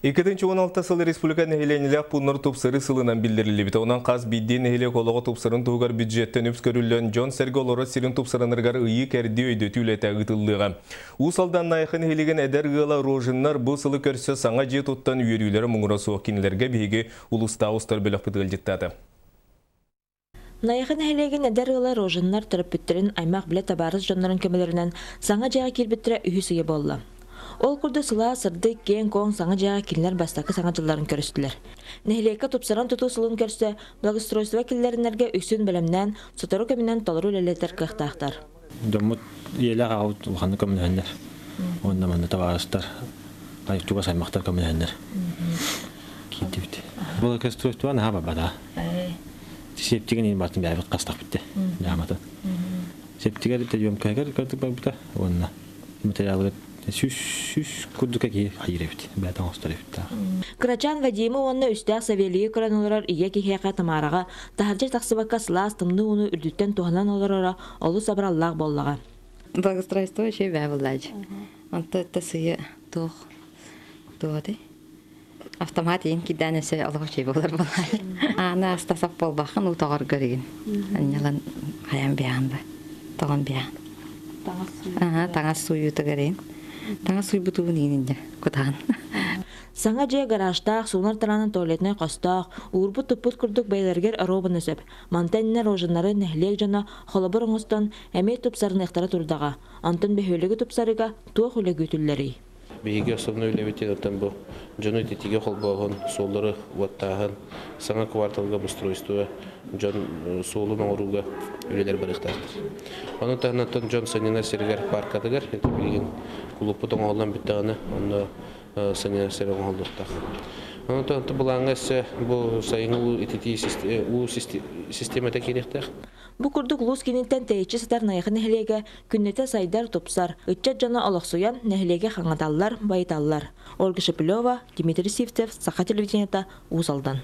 2016 сыл республика нэһилиэнньэлээх пууннар тупсарыы сылынан биллэриллибитэ. Онон хас биирдии нэһилиэк олоҕо тупсарын туһугар бюджеттэн үп көрүллэн, дьон-сэргэ олорор сирин тупсарынарыгар ыйыы-кэрдии өйдөтүү үлэтэ ыытыллыаҕа. Уус Алдан Найахы нэһилиэгин эдэр ыала Рожиннар бу сылы көрсө саҥа дьиэ туттан үөрүүлэрэ муҥура суох кинилэргэ биһиги улуустааҕы устар бөлөхпүт ыалдьыттаата. Найахы нэһилиэгин эдэр ыала Рожиннар төрөппүттэрин аймах-билэ табаарыс дьоннорун көмөлөрүнэн саҥа дьиэҕэ киирбиттэрэ үһүс ыйа буолла. Ол курдук сылаас, сырдык, киэҥ-куоҥ саҥа дьиэҕэ кинилэр бастакы саҥа дьылларын көрүстүлэр. Нэһилиэккэ тупсаран тутуу сылын көрсө благоустройство киллэринэргэ үксүн бэлэмнээн, сотору кэминэн толору үлэлэтэр кыахтаахтар. Дьоммут ийэлээх аҕабыт улаханнык көмөлөһөннөр. Уонна манна табаарыстар, чугас аймахтар көмөлөһөннөр киирдибит. Благоустройство наһаа барбата. Септигин иин бартын бэйэбит хастахпыт де. Дьааматын. Септигэр приемкаһыгар көрдүк барбыта уонна материалыгар сүүс сүүс курдук киһи хайыр эбит. Бэйэтэ оҥостор эбит. Кырачаан Вадимы уонна үстээх Савелийы көрөн олорор ийэ киһиэхэ Тамараҕа таһырдьа тахсыбакка сылаас тымныы ууну үрдүттэн туһанан олороро олус абыраллаах буоллаҕа. Благоустройство еще бää буллаaj. Онто тасыйы туох туоты автомат иин кидään эсе олох үчүй болар буллаaj. Аана астасап болбахан уу тоҕор көрүгүн. Анньалан хайан биаан ба. Тоҕон биаан. Таҥас сууйуута көрейин. Таҥас сууйбутугун иининде кутаан. Саҥа дьиэ гаражтаах, суунар тараанын туалетнай хостоох, уурбут-туппут курдук бэйэлэригэр оруобуна сөп. Мантан иннэ рожиннары нэһилиэк дьоно холобур оҥостон, эмиэ тупсарыныахтара турдаҕа. Онтон бөһүөлэги тупсарыыга туох үлэ күүтүллэрий? Биһиги основной үлэбит оттон бу дьону ититиигэ холбооһун, суоллары уоттааһын, саҥа кварталга обустройство, дьон суолун оҥорууга үлэлэр барыахтаахтар. Ону таһынан дьон сынньанар сиригэр паркатыгар ити билигин кулууппут оҥоһуллан бүттэҕинэ онно сынньанар сир оҥоһуллуохтаах. Онтон былааҥҥа өссө бу сайыҥҥы уу ититии уу систиэмэтэ киириэхтээх. Бу курдук улуус кииниттэн тэйиччи сытар Найахы нэһилиэгэ күннэтэ сайдар, тупсар, ыччат дьоно олохсуйан, нэһилиэги хаҥаталлар, байыталлар. Ольга Шепелева, Дмитрий Сивцев, Саха телевидениета, Уус Алдан.